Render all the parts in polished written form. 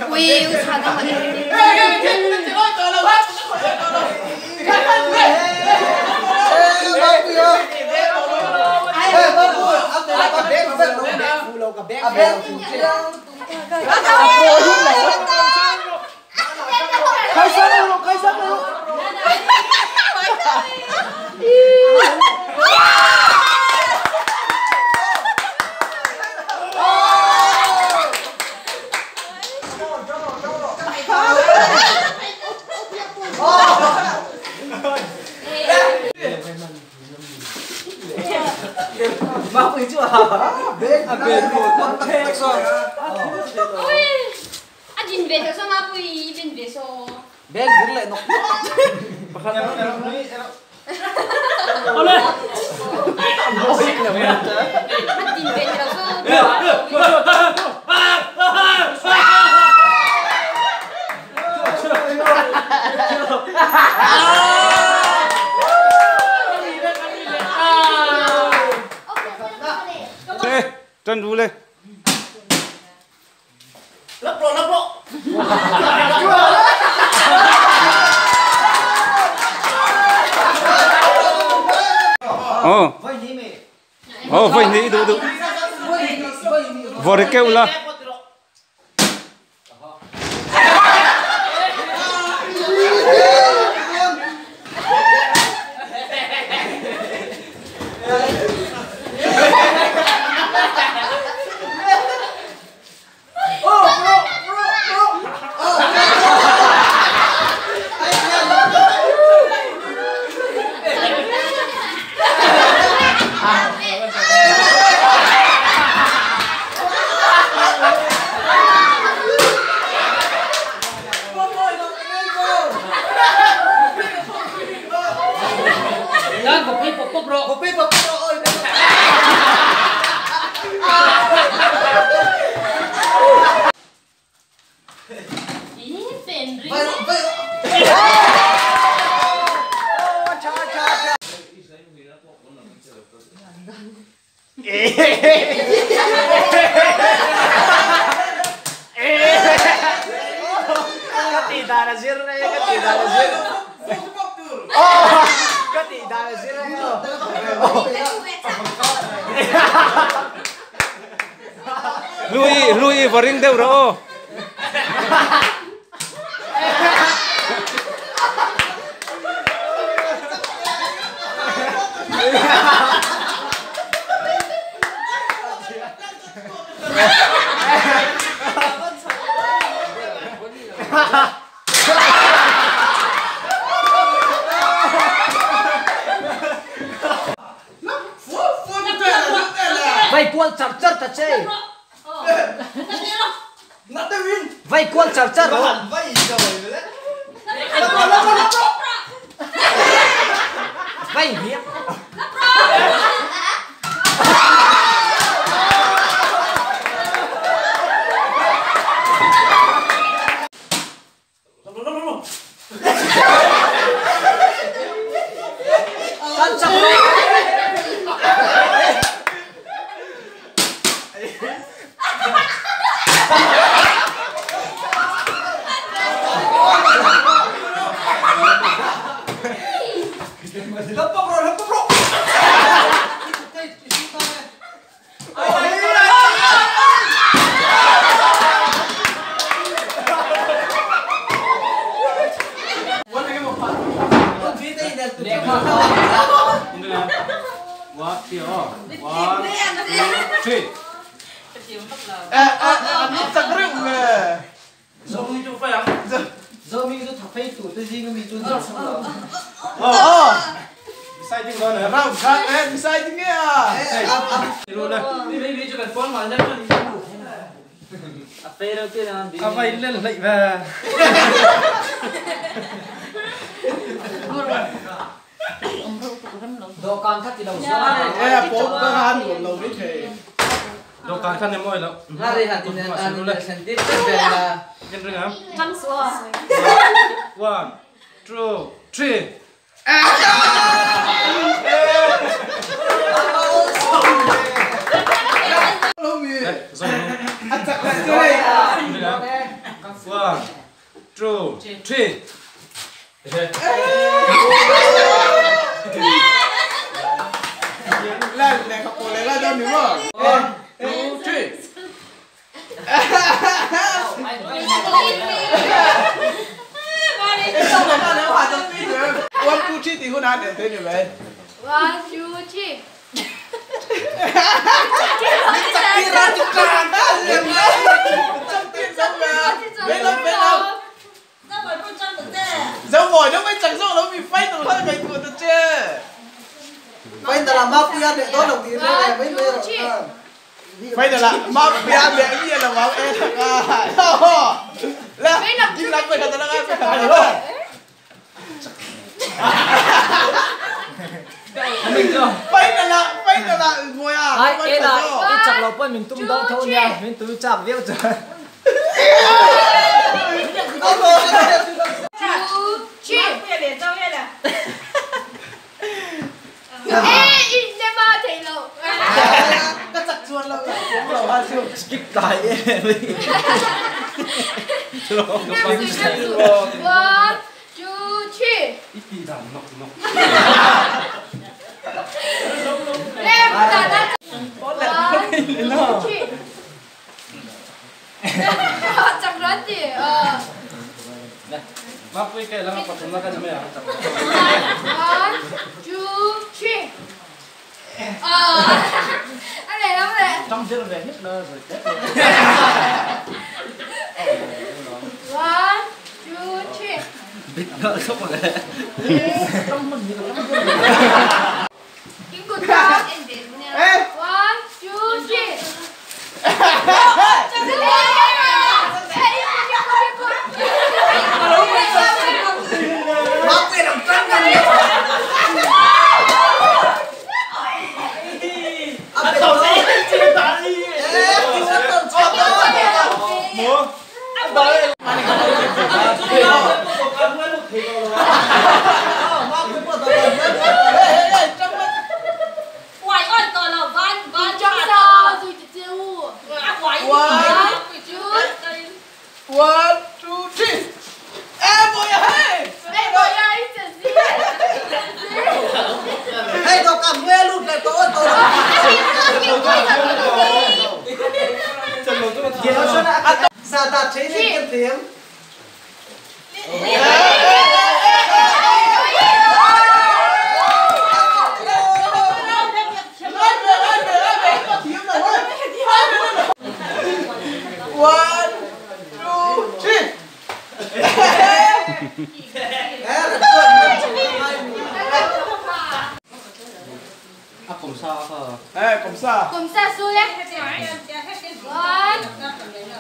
喂，我查到了。开山了，开山了！ 珍珠嘞！拉布拉布！哦，哦，欢迎你，嘟嘟，我的够了。Lui, lui varing deuh ro. Vai cual char char ta che. Vai cual char char. Vai hiếp. One, two, three. three. Lên này học bộ này ra đâu nữa mà. 1 2 3. 1 2 3 thì hôn ăn để thế như vậy. 1 2 3. Dấu vội nó mới chẳng dấu nó bị phai từ hơi mày của tao chứ. Phai từ là mafia để đó đồng tiền này mấy người. Phai từ là mafia để cái gì là máu em à. Là đi làm về cả tao ăn rồi. Phai từ là ngồi à. Ai cái là cái chặt lộc bên mình tung đó thôi nha, mình tự chặt viết rồi. Skip lại đi. 1 2 3. 1 2 3. Anh này lắm rồi. Trong thế là về hết rồi chết rồi. 1 2 3. Biết đỡ sốc rồi. Trong mình như là Kim cột ta. 1 2 3. 1 2 3. Em bồi hey. Em bồi ai gì? Hey nó cầm quê luôn này tôi tôi. Sao ta chế lên tiếng? 1 2 3. Ê, comme ça. Comme ça, sourire. 1.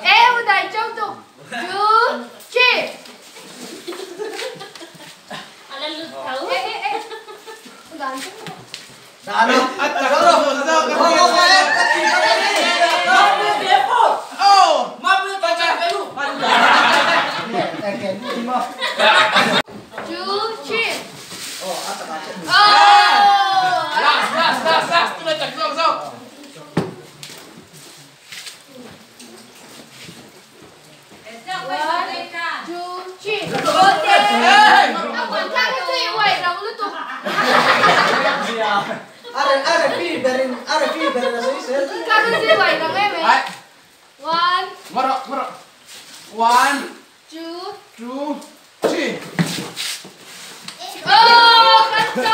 Ê, đại trong tục. 2 3. Ê, ê, ê. 2 3. Last, tôi lại chẳng sao. 1 2 3. 1 2 2 3. Oh, cắt.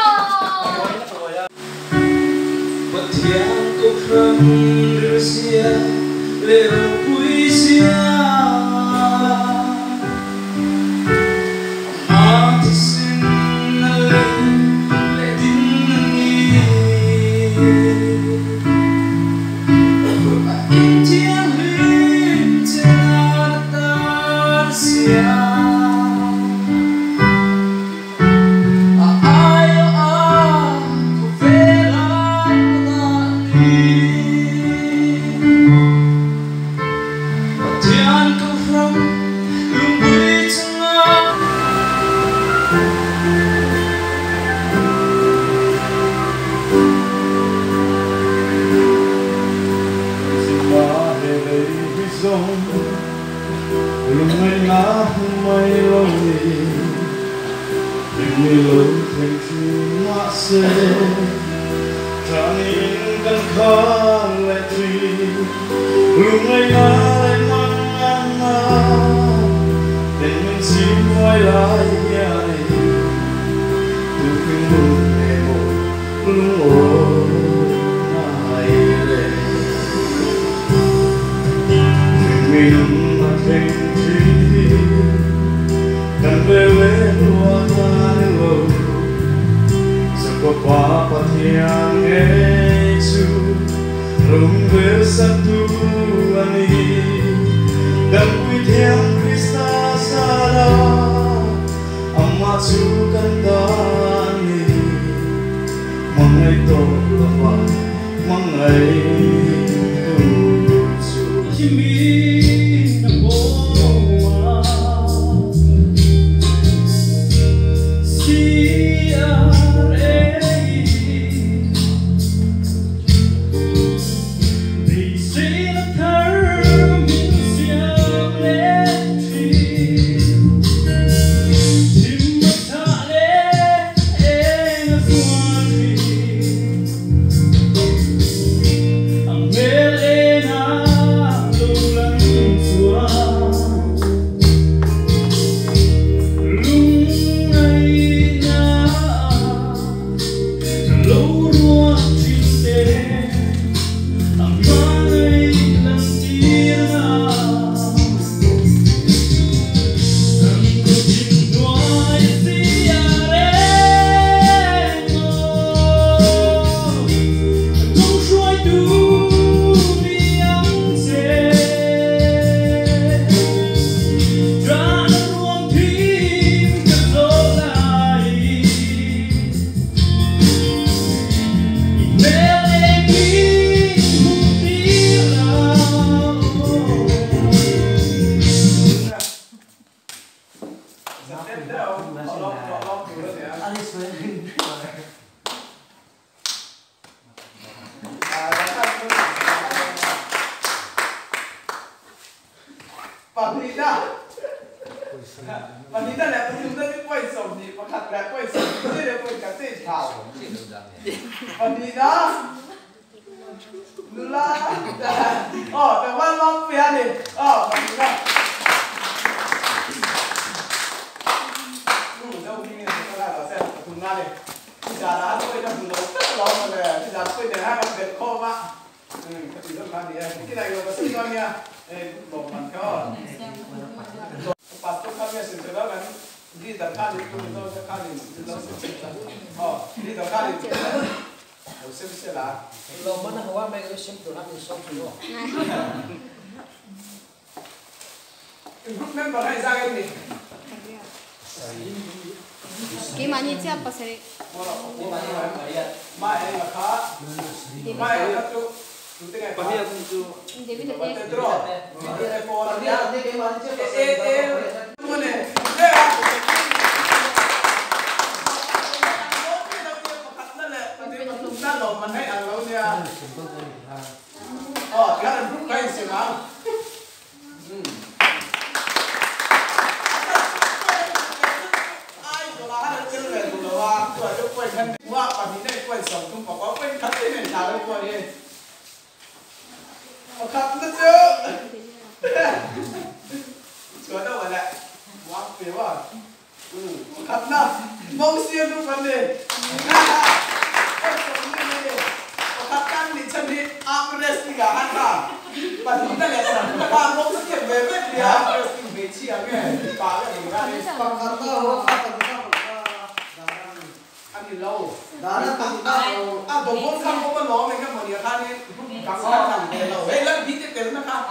Lung kan khar le thui lungai na le mang na tên mình xin quay lại nhà này từ khi lung mồ lung ôi nai lệ mình mà thành thủy cần về lên hoa ta lo có pa pathiang e chu rung ver sa tu ani dam pui thiang Krista sara amma chu kan ta ni mangai to la mangai tu chu mi na bo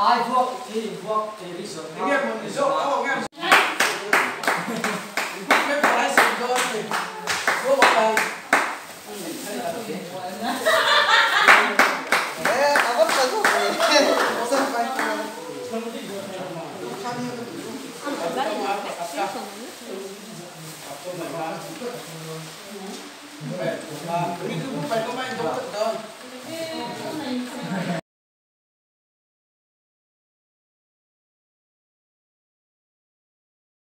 Ai thuốc thì thuốc thì đi sớm.